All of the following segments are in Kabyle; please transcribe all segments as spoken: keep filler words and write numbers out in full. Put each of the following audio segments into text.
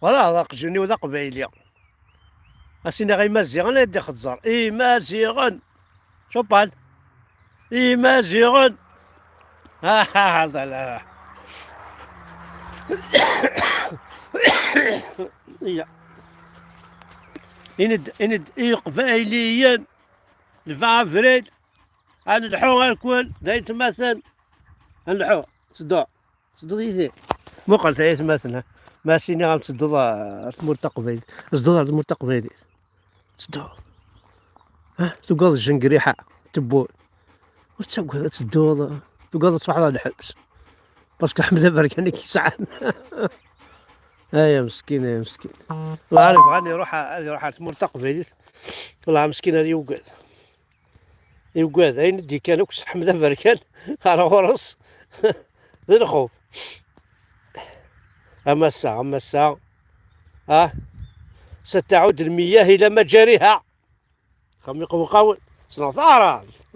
Voilà, d aqjun-iw d aqbayli. Ad s-iniɣ Imaziɣen ad d-ixeẓẓer. Imaziɣen! Copal! Imaziɣen! Ah, ah, ah, la, la. Iya. Ini-d, ini-d i Iqbayliyen, le vingt avril, ad nelḥu irkul d aytmaten. Ad nelḥu, seddu. Tedduḍ yid-i? Muqel tayetmaten, ha. Ma s-iniɣ-am tedduḍ ɣer tmurt taqbaylit. Tedduḍ ɣer tmurt taqbaylit. Tedduḍ. Ha? Tugadeḍ jengriḥa, tewwul. Ur tettagad ad tedduḍ. Tugadeḍ ad truḥeḍ ɣer lḥebs. Parce que Ḥmed Aberkan i k-yesɛan. Ay ameskin, ay ameskin. Wah, bɣan iruḥ, ad iruḥ ɣer tmurt taqbaylit. Wah, ameskin ar yugad. Yugad ayen i d-ikkan akk s Ḥmed Aberkan ar ɣur-s. D lxuf. Am ass-a, am ass-a. Ah. ستعود المياه إلى مجاريها. Xam iqewqawen. Ssneɣ taɛrabt.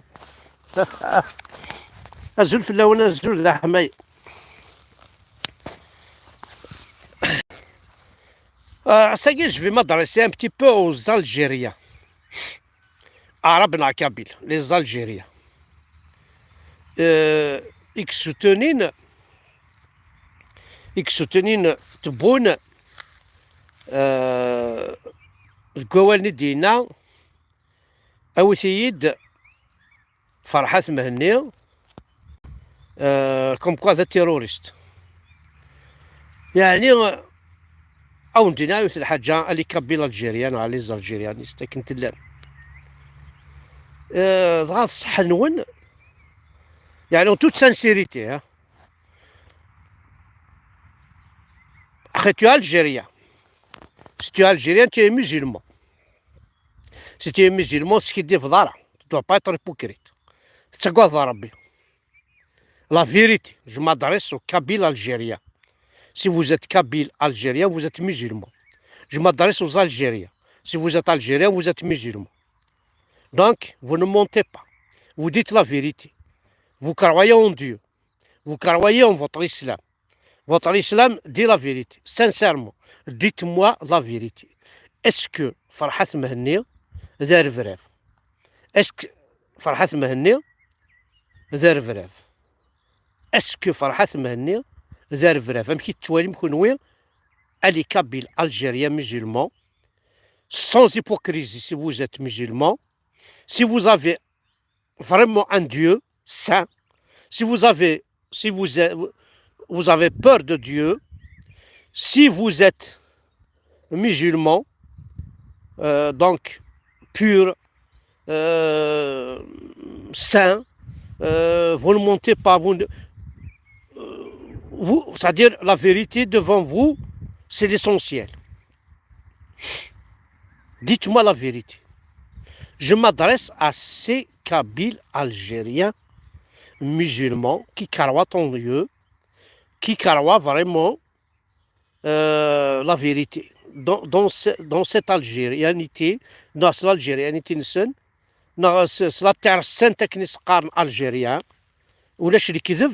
Azul fell-awen, azul d aḥmay. Euh, ça y est, je vais m'adresser un petit peu aux Algériens. Arabes neɣ Kabyles, les Algériens. Euh, i yessutunin, i yessutunin Tebboune, euh, deg wawal-nni d-yenna, awit-iyi-d Ferḥat Mhenni, euh, comme quoi d terroriste. Yeɛni, euh, ad wen-d-iniɣ yiwet lḥaǧa, a les Kabyles algériens, a les algérianistes, akken tellam. Euh, dɣa d ṣṣeḥḥa-nwen, yeɛni, en toute sincérité, hein. Axi tu es algérien. Si tu es algérien, tu es musulman. Si tu es musulman, ur teskiddibeḍ ara. Tu dois pas être hypocrite. Tettagadeḍ Rebbi. La vérité, je m'adresse aux Kabyles algériens. Si vous êtes Kabyle algérien, vous êtes musulman. Je m'adresse aux Algériens. Si vous êtes Algériens, vous êtes musulmans. Donc, vous ne mentez pas. Vous dites la vérité. Vous croyez en Dieu. Vous croyez en votre islam. Votre islam dit la vérité. Sincèrement, dites-moi la vérité. Est-ce que Ferhat Mhenni d arebrab? Est-ce que Ferhat Mhenni d arebrab? Est-ce que Ferhat Mhenni d arebrab? Amek i tettwalim kenwi, a les Kabyles algériens musulmans, sans hypocrisie, si vous êtes musulmans, si vous avez vraiment un Dieu saint, si vous avez, si vous, a- vous avez peur de Dieu, si vous êtes musulman, euh, donc pur, euh, saint, euh, vous ne mentez pas, vous, ne- euh, vous, c'est-à-dire la vérité devant vous, c'est l'essentiel. Dites-moi la vérité. Je m'adresse à ces Kabyles algériens musulmans qui croient en Dieu, qui croient vraiment, euh, la vérité. Dans, dans, ce- dans cette Algérianité, dans l'Algérianité, dans ce- cela terre sainte qui nous algérien, ulac lekdeb,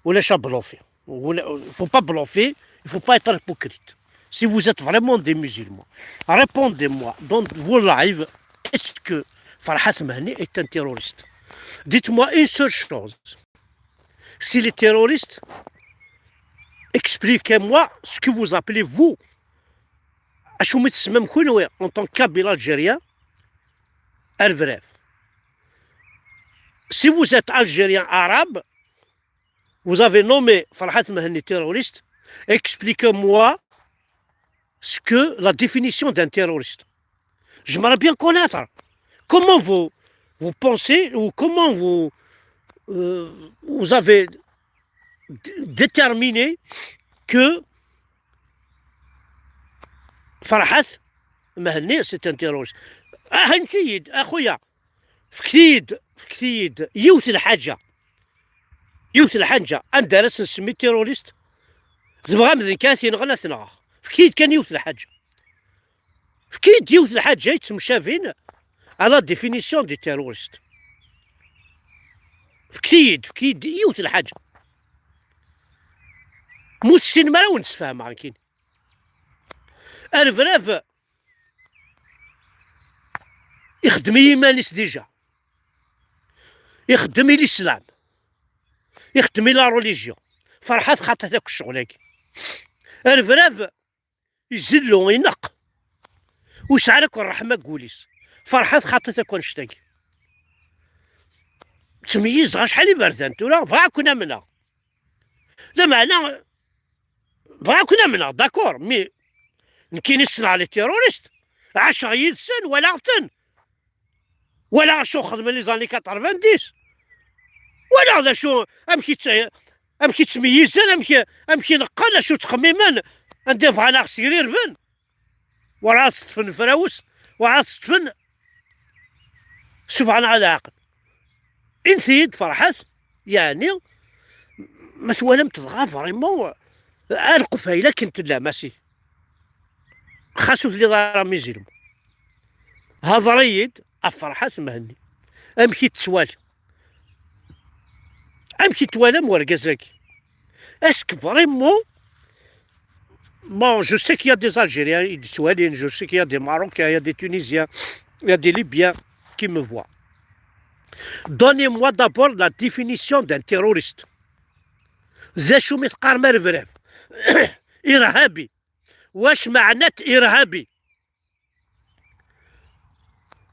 ulac ablufi. Ula- Faut pas bluffer, il faut pas être hypocrite. Si vous êtes vraiment des musulmans, répondez-moi dans vos lives, est-ce que Farhat Mehni est un terroriste? Dites-moi une seule chose. S'il est terroriste, expliquez-moi ce que vous appelez vous. Acu mi tsemmamt kenwi en tant que Kabyle algérien, arebrab? Si vous êtes algérien arabe, vous avez nommé Farhat Mehni terroriste, expliquez-moi ce que la définition d'un terroriste. J'aimerais bien connaître comment vous, vous pensez ou comment vous, euh, vous avez d- déterminé que Farhat Mehni c'est un terroriste. Ah, هنتيد أخويا. Fket-iyi-d, fket-iyi-d yiwet lḥaǧa. Yiwet lḥaǧa. Anda ara s-nsemmi terroriste? Tebɣam d nekk ad t-yenɣen, ad t-nɣeɣ. Fket-iyi-d kan yiwet lḥaǧa. Fket-iyi-d yiwet lḥaǧa yettemcabin à la définition du terroriste. Fket-iyi-d, fket-iyi-d yiwet lḥaǧa. Mu tessinem ara wen-d-sfehmeɣ nekkini. Arebrab ixeddem i yiman-is déjà. Ixeddem i l'islam. Ixeddem i la religion. Ferḥat xaṭat akk ccɣel-agi. Arebrab izellu, ineqq. Ur yesɛi ara akk ṛṛeḥma deg wul-is. Ferḥat xaṭat akk annect-agi. Ttmeyyizeɣ acḥal iberdan tura, bɣiɣ ad ken-amneɣ. Lameɛna, bɣiɣ ad ken-amneɣ, d'accord, mais nekkini ssneɣ les terroristes, ɛaceɣ yid-sen, walaɣ-ten. Walaɣ acu xedmen les années quatre-vingt-dix. Walaɣ d acu, amek i tt-, amek i ttmeyyizen, amek, amek i neqqen, acu ttxemmimen, anda bɣan a ɣ-sgrirben. Wala ad ṭṭfen frawes, wala ad ṭṭfen, subḥan Allah leɛqel. Inti-yi-d Ferḥat, yeɛni, ma twalamt dɣa vraiment, ar Leqbayel akken tellam, a sidi. Xas ur telliḍ ara musulman. Hḍer-iyi-d ɣef Ferḥat Mhenni. Amek i tettwali? Amek i twalam urgaz-agi? Est-ce que vraiment, bon, je sais qu'il y a des Algériens i d-ttwalin, je sais qu'il y a des Marocains, il y a des Tunisiens, il y a des Libyens qui me voient. Donnez-moi d'abord la définition d'un terroriste. D acu mi teqqarem arebrab? Irhabi. Wac meɛnat irhabi?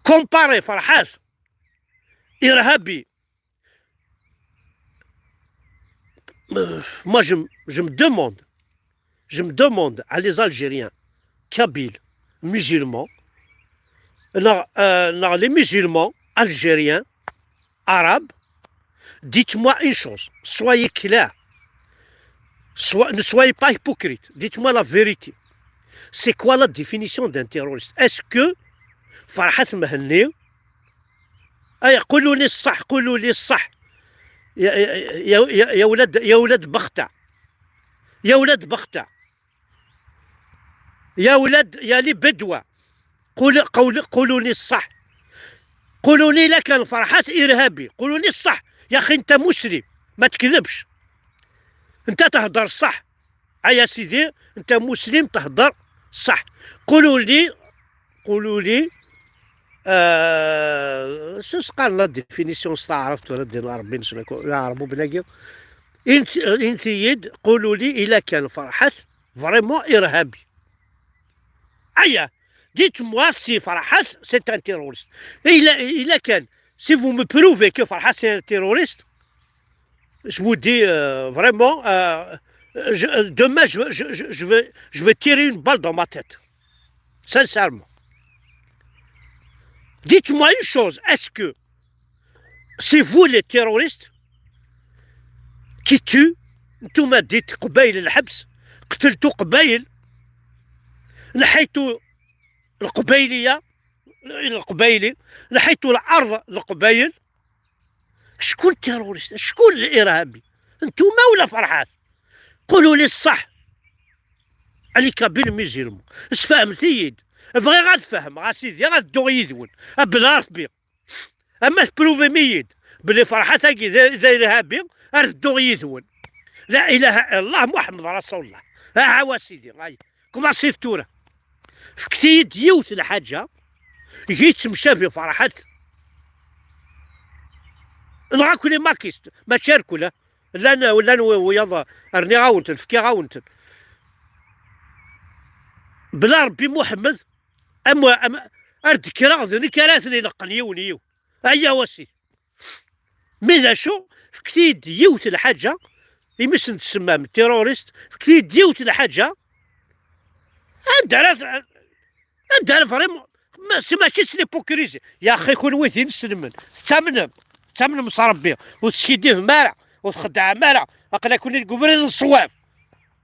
Comparé Ferḥat, irhabi. Euh, moi, je, me- je me demande, je me demande à les Algériens, kabyles, musulmans, non, euh, non, les musulmans algériens, arabes, dites-moi une chose, soyez clairs, sois- ne soyez pas hypocrites, dites-moi la vérité. C'est quoi la définition d'un terroriste? Est-ce que Ferhat Mehenni, ay, قولوا لي الصح, قولوا لي الصح. يا, يا, يا, يا, يا ولاد, يا ولاد بختة, يا ولاد بختة, يا ولاد, يا les Bédouins. قول, قول, قولوا لي الصح. قولوا لي إلا كان فرحات إرهابي. قولوا لي الصح. يا أخي، أنت مسلم، ما تكذبش. أنت تهدر الصح. أيا سيدي، أنت مسلم تهدر صح. قولوا لي, قولوا لي, آه, شو قال la définition, تعرفت ولا دين ربي نسمعكم، يا رب بلاقي. انت, انت يد, قولوا لي إلا كان فرحات vraiment إرهابي. أيا, dites-moi si فرحات c'est un terroriste. إلا, إلا كان, si vous me prouvez que فرحات c'est un terroriste, je vous dis, euh, vraiment, euh, je- demain, je, je- je- je vais, je vais tirer une balle dans ma tête. Sincèrement. Dites-moi une chose, est-ce que c'est vous les terroristes qui tuent, نتوما ديت قبايل الحبس, قتلتوا قبايل, نحيتوا القبايلية, القبايلي, نحيتوا الأرض القبايل, شكون terroriste؟ شكون الإرهابي؟ أنتوما ولا فرحات؟ قولوا لي الصح. علي كابيل ميزيلمون. اسفهمتيد. بغيغ أد فهمغ أسيدي، أد دو يدون. أبلا ربي. أما تبروفيميد بلي فرحات أكي ذا, ذا إرهابي، أد دو يدون. لا إله إلا الله محمد رسول الله. ها هو سيدي، هاي. كوماسيت تورا. فكتيد يوت الحاجة. جيت مشافي فرحات. نغاكو لي ماكيست، ما تشاركوا لا. لان، لان ويضا. أرني غاونتن، فكي غاونتن. بلا ربي محمد، أم، أم، أرد كرا ذني كرا ثني لقن يون يون. أيا وسي. مي ذا شو، فكتيد يوت الحاجة، يمسن تسمى من terroriste، فكتيد يوت الحاجة. أنت عرفت، أنت عرفت فريمون، ما، سي ماشي سي ليبوكريزي. يا أخي، كون ويثين السلمن. تامنم، تامنم صار ربي، وتسكيديه مارع، وتخدع مارع، أقلا كوني القبري الصواب.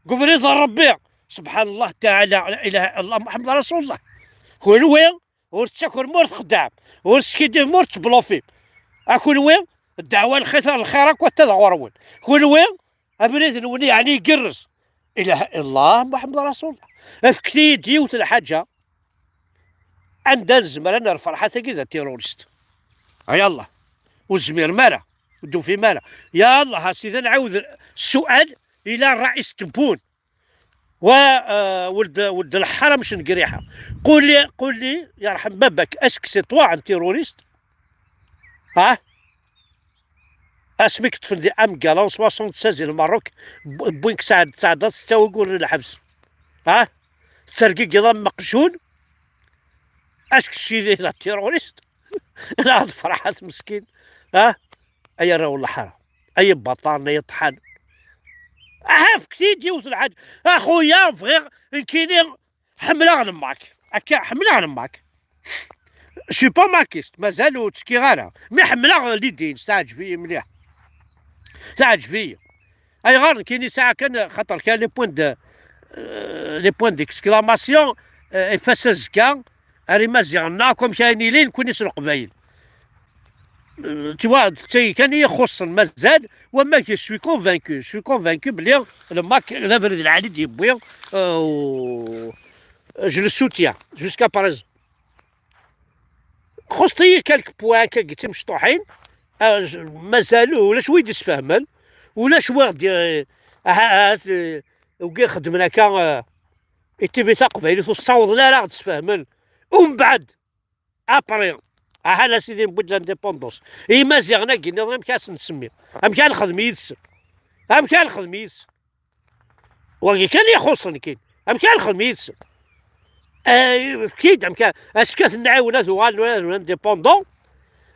قبري ذا ربي. سبحان الله تعالى، لا إله إلا الله، محمد رسول الله. كون وين؟ ور تسكر مور تخدعم، ور تسكيدي مور تبلوفي. أكون وين؟ الدعوة الخير، الخير أكو تذغرون. كون وين؟ أبريد نوني يعني يقرز. إله إلا الله محمد رسول الله. أفكتي ديوت الحاجة. عندنا الزمرة نرفع حتى كذا تيرورست. يلا. والزمير مالا. ودو في مالا. يا الله، ها سيدي نعاود السؤال. ila ṛṛaïs Tebboune. Wa, euh, ولد, ولد الحرام شنقريحة. قول لي, قول لي, يرحم بابك, est-ce que c'est toi un terroriste ? ها؟ Asmi k-ṭṭfen di amgal en soixante-seize di Lmerruk, b-, wwin-k sɛed-, sɛedda ستة وعشرين lḥebs. ها؟ Tergigiḍ am meqjun. Est-ce que je suis un terroriste ? Neɣ d Ferḥat meskin. Ha? Ay arraw n leḥram, ay ibaṭaren, ay iṭḥan. Aha, fket-iyi-d yiwet n lḥaǧa. A xuya, bɣiɣ, nekkini ḥemmleɣ le MAK. Akka, ḥemmleɣ le MAK. Je suis pas makiste, mazal ur ttekkiɣ ara. Mi ḥemmleɣ l'idée-ines, teɛǧeb-iyi mliḥ. Teɛǧeb-iyi. Ayɣer nekkini sɛiɣ kan, xaṭer kra les points de, euh, les points d'exclamation, euh, ifassen azekka, ar Imaziɣen-nneɣ akk amek ara ilin, nekkini s Leqbayel. Euh, tu vois, d tagi kan i yi-ixuṣṣen, mazal, wamma je suis convaincu, je suis convaincu belli le MAK d abrid lɛali i d-yewwi, euh, u je le soutiens jusqu'à présent. Xuṣṣent-iyi quelques points akka d timecṭuḥin, euh, je-, mazal ulac wi d-isfehmen, ulac wi ɣ-d-, euh, ahat, euh, wigi ixeddmen akka, euh, i T V taqbaylit ur ssawḍen ara ad ɣ-d-sfehmen. Umbeɛd, après, aha a sidi newwi-d l'indépendance. Imaziɣen-agi nniḍen amek ara sen-nsemmi? Amek ara nexdem yid-sen? Amek ara nexdem yid-sen? Wagi kan i ixuṣṣen kan. Amek ara nexdem yid-sen? Eh, efk-id amek ara, est-ce que ad ten-nɛiwen ad uɣalen ula d indépendants?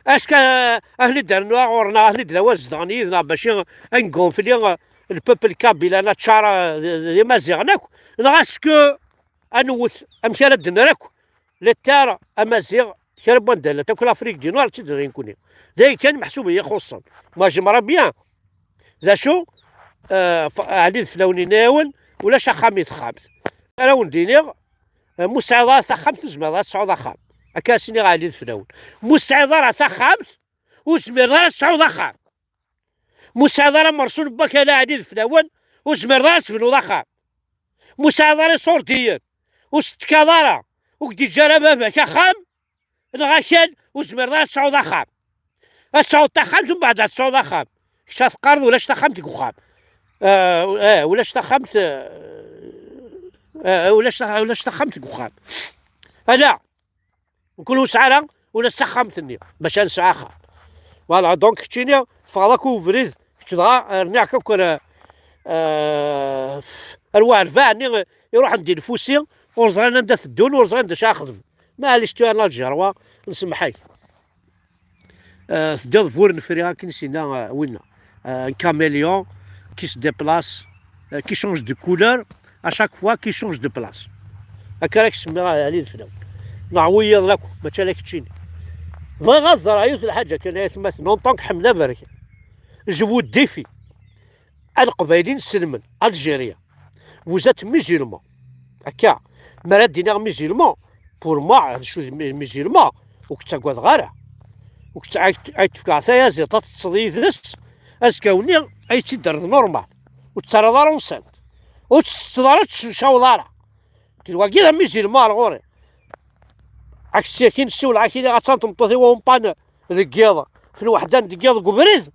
Est-ce que ad ten-id-rnu ɣur-neɣ, ad ten-id-nawi ad zedɣen yid-neɣ bac ad ngunfli, eh, le peuple kabyle, ad naččar, eh, d, d Imaziɣen akk? Neɣ est-ce que ad newwet amek ara d-nerr akk les terres amaziɣ, kra n wanda llant akk l'Afrique du Nord, d tid-nni nekkni. D ayen kan meḥsub i yi-ixuṣṣen. Moi, j'aimerais bien. D acu? Eh, f-, Ɛli d Flawen yenna-yawen, ulac axxam i texxamt. Ara wen-d-iniɣ, eh, mu tesɛiḍ ara taxxamt, ur tezmireḍ ara ad tesɛuḍ axxam. Akka i s-iniɣ Ɛli d Flawen. Mu tesɛiḍ ara taxxamt, ur tezmireḍ ara ad tesɛuḍ axxam. Mu tesɛiḍ ara merṣu n wakal Ɛli d Flawen, ur tezmireḍ ara ad tebnuḍ axxam. Mu tesɛiḍ ara iṣurdiyen, ur s-tekkaḍ ara, ur k-d-yeǧǧa ara baba-k axxam, neɣ akal, ur tezmireḍ ara ad tesɛuḍ axxam. Ad tesɛuḍ taxxamt, mbeɛd ad tesɛuḍ axxam. Kečč ad teqqareḍ ulac taxxamt deg uxxam. Eh, eh, ulac taxxamt, eh, eh, ulac tax-, ulac taxxamt deg uxxam. Ala, nekkni ur nesɛi ara ula d taxxamt-nni bac ad nesɛu axxam. Voilà, donc keččini teffɣeḍ akk ubrid, kečč dɣa rniɣ-k akk ar, eh, ar uɛerbaɛ-nni iruḥen di lfusi, ur ẓrin anda teddun, ur ẓrin d acu ara xedmen. Maɛlic, tu es un Algérois, nsemmeḥ-ak. Euh, teddiḍ bur nefri akken i s-yenna, euh, winna. Euh, un caméléon qui se déplace, euh, qui change de couleur à chaque fois, qui change de place. Akka ara k-semmiɣ a Ɛli d Flawen. Neɣ wiyaḍ akk, mačči ala keččini. Bɣiɣ ad ẓreɣ yiwet n lḥaǧa kan, ay atmaten, en tant que Ḥmed Aberkan. Je vous défie. A Leqbayel inselmen, Algérien. Vous êtes musulmans. Akka, mi ara d-iniɣ musulman, pour moi, d acu d mi-, musulman, ur k-ttagadeɣ ara. Ur k-tt-, ay, ay tefkeɣ tayaziḍt, ad teṭṭseḍ yid-s, azekka-nni ay tt-id-terreḍ normal. Ur tt-terriḍ ara enceinte. Ur tt-teṭṭseḍ ara, ur tt-tcencaweḍ ara. Kil wagi d amusulman ar ɣur-i. Ak-, sya-kin ssiwleɣ, ak-iniɣ attan tmeṭṭut-iw en panne deg yiḍ, f lweḥda n deg yiḍ deg ubrid.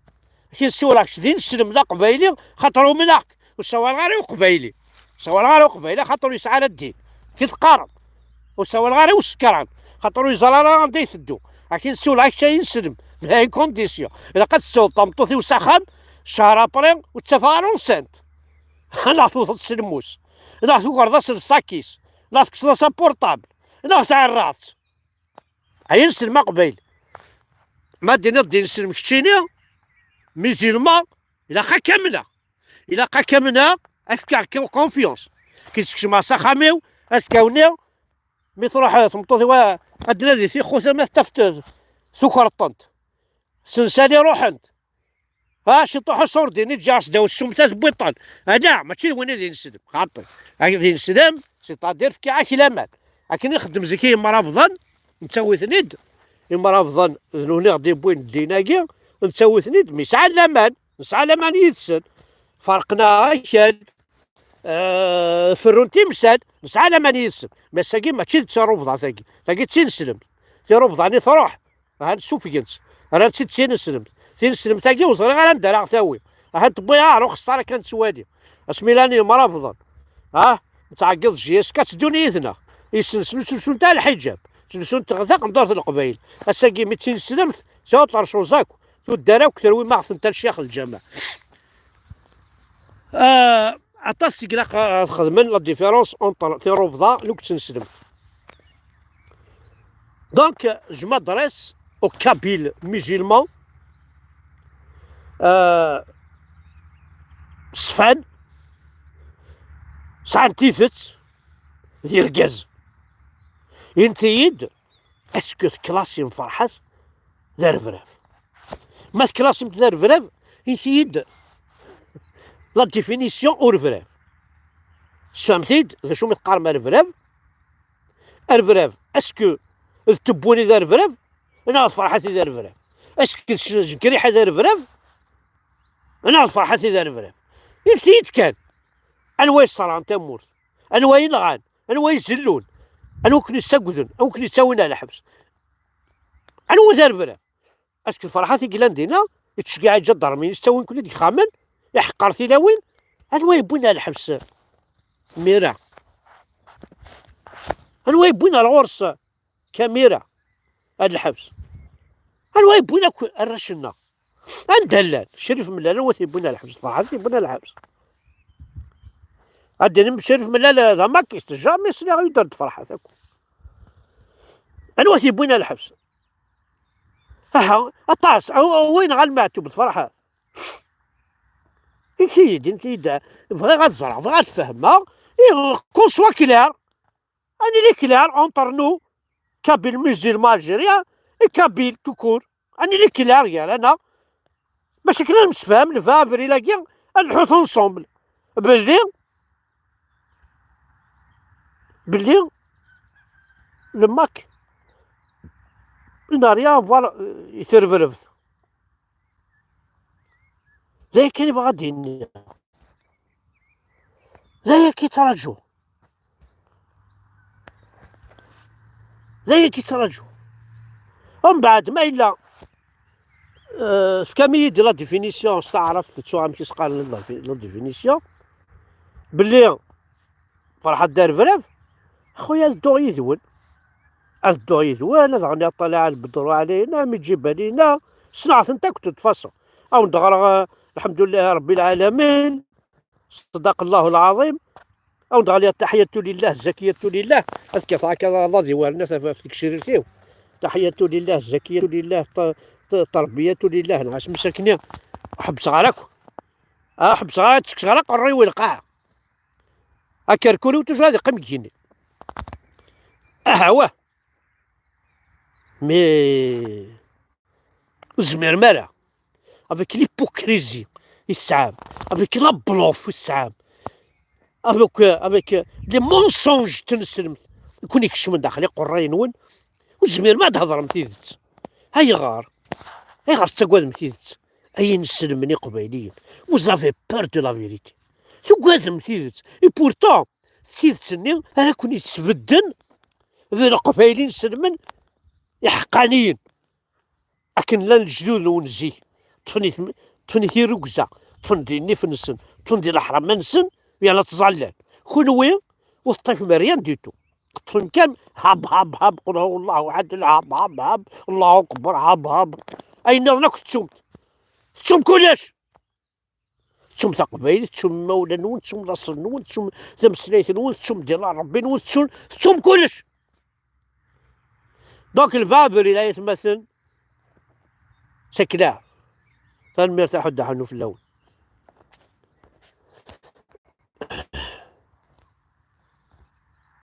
Akin ssiwleɣ kečč d ineslem d aqbayli, xaṭer umneɣ-k. Ur ssawaleɣ ara i uqbayli. Ur ssawaleɣ ara i uqbayli, xaṭer ur yesɛi ara ddin. Ki teqqarem? Ur ssawaleɣ ara i usekran, xaṭer ur yeẓri ara anda iteddu. Akin ssiwleɣ kečč ay ineslem, mais à une condition. Ilaq ad tessiwḍeḍ tameṭṭut-iw s axxam, ccher après, ur tt-tafeɣ ara enceinte. Neɣ tewteḍ s lmus, neɣ tugareḍ-as lsakis, neɣ tekkseḍ-as apurṭabl, neɣ tɛerraḍ-tt. Ay ineslem aqbayli. Ma d-tiniḍ d ineslem keččini, musulman, ilaq ad k-amneɣ. Ilaq ad k-amneɣ, ad k-fkeɣ con-, confiance. Ki tkecmeɣ s axxam-iw, azekka-nni, mi truḥ, eh, tmeṭṭut-iw, eh, ad d-nadi tixxutam, ad t-tafeḍ, eh, tukreḍ-tent. Sensali ruḥent. Ha, ciṭuḥ uṣurdi-nni ǧǧiɣ-as ddaw ssumta tewwiḍ-ten. Ala, mačči d win i d ineslem, xaṭi. Ak-, d ineslem, c'est-à-dire fkiɣ-ak laman. Akken i nxeddem zik i yimrabḍen, nettawi-ten-id. Imrabḍen, d nutni i ɣ-d-yewwin ddin-agi, nettawi-ten-id, mi sɛan laman, nesɛa laman yid-sen. Ferqen-aɣ akal, eh, ferrun timsal, nesɛa laman yid-sen. Mais ass-agi mačči d tirubḍa tagi. Tagi d tineslemt. Tirubḍa-nni truḥ. Ha, ssufgen-tt. Rran-tt-id d tineslemt. Tineslemt-agi ur ẓriɣ ara anda ara ɣ-tawi. Ahat tewwi-aɣ ɣer uxeṣṣar akken nettwali. Asmi llan yemrabḍen, ah, nettɛeggiḍ J S K, tteddun yid-neɣ. Yessensen ur ttlusunt ara lḥiǧab, ttlusunt taqendurt n Leqbayel. Ass-agi mi d tineslemt, sɛu tercuẓ akk, tuddar akk, terwim-aɣ-tent ar ccix lǧameɛ. Ah, aṭas i ilaq ad xedmen la différence entre tirubḍa n tineslemt. Donc, je m'adresse aux Kabyles musulmans, euh, ṣfan, sɛan tidet d irgazen. Init-iyi-d, est-ce que tklasim Ferḥat d arebrab? Ma tklasim d arebrab, init-iyi-d la définition n urebrab. Sfehmet-iyi-d d acu mi teqqarem arebrab. Arebrab, est-ce que d Tebboune i d arebrab, neɣ d Ferḥat i d arebrab? Est-ce que d Jekriḥ i d arebrab, neɣ d Ferḥat i d arebrab? Init-iyi-d kan. Anwa yesserɣen tamurt? Anwa yenɣan? Anwa izellun? Anwa ken-yessagden? Anwa ken-yettawin ar lḥebs? Anwa d arebrab? Est-ce que d Ferḥat i yellan dinna, yettceggiɛ iǧadarmiyen, yettawin-ken-id deg yexxamen, iḥeqqer tilawin? Anwa yewwin ar lḥebs Mira? Anwa yewwin ar ɣur-s Kamira ar lḥebs? Anwa yewwin akk arrac-nneɣ? Anda llan? Crif Mellal, anwa t-yewwin ar lḥebs? D Ferḥat i t-yewwin ar lḥebs. Ad d-inim Crif Mellal d amakist, jamais sliɣ yudder-d Ferḥat akk. Anwa t-yewwin ar lḥebs? Aha, aṭas, a, a, wa yenɣa lmeɛtub d Ferḥat. Init-iyi-d, init-iyi-d, bɣiɣ ad ẓreɣ, bɣiɣ ad fehmeɣ, i qu'on soit clair, ad nili clair entre nous, Kabyles musulmans algériens et Kabyles tout court. Ad nili clair gar-aneɣ, bac akken ad nemsefham, le vingt avril-agi, ad nḥut ensemble. Belli, belli, le MAK, il n'a rien à voir, euh, i trebrebt. D aya kan i bɣiɣ ad d-iniɣ. D aya kan i ttṛaǧuɣ. D aya kan i ttṛaǧuɣ. Umbeɛd, ma yella, euh, tefkam-iyi-d la définition s taɛrabt, tettuɣ amek i s-qqaren la défi-, la définition, belli Ferḥat d arebrab, a xuya, ad dduɣ yid-wen. Ad dduɣ yid-wen, ad ɣniɣ طلع البدر علينا من جبالنا. Ssneɣ-tent akk, de toute façon. Ad wen-d-ɣreɣ, eh, الحمد لله رب العالمين، صدق الله العظيم. Ad wen-d-ɣreɣ التحية لله الزكية لله. Ad kkateɣ akka aḍad iwerna taf-, ɣef tgecrirt-iw. التحية لله الزكية لله، ط-، ط-، التربية لله. Neɣ asmi sakni, ḥebbseɣ ara akk. Ah, ḥebbseɣ ara, ttekkseɣ ara aqerruy-iw i lqaɛa. Akerkuri-w toujours ad iqqim deg igenni. Aha, wah. Mais ur tezmirem ara. Avec l'hypocrisie i tesɛam, avec la bluff i tesɛam, avec, avec les mensonges n tneslemt i ken-ikecmen daxel iqerray-nwen, ur tezmirem ad d-hedrem tidet. Ayɣer? Ayɣer tettagadem tidet? Ay inselmen iqbayliyen, vous avez peur de la vérité. Tugadem tidet. Et pourtant, d tidet-nni ara ken-yesbedden d leqbayel inselmen iḥeqqaniyen. Akken llan lejdud-nwen zik, ṭṭfen-it, ṭṭfen-it i rregza, ṭṭfen di nnif-nsen, ṭṭfen di leḥrama-nsen, yerna ttẓallan. Kunwi, ur teṭṭifem rien du tout. Teṭṭfem kan hab, hab, hab, qul huwa Allahu ahad, hab, hab, hab, Allahu akbar, hab, hab. Ayen nniḍen akk tettum-t. Tettum kullec. Tettum taqbaylit, tettum imawlan-nwen, tettum laṣel-nwen, tettum tameslayt-nwen, tettum ddin n Ṛebbi-nwen, tettum, tettum kullec. Donc, le vingt avril, ay atmaten, c'est clair. Tanemmirt a Ḥuddu Ḥannu fell-awen.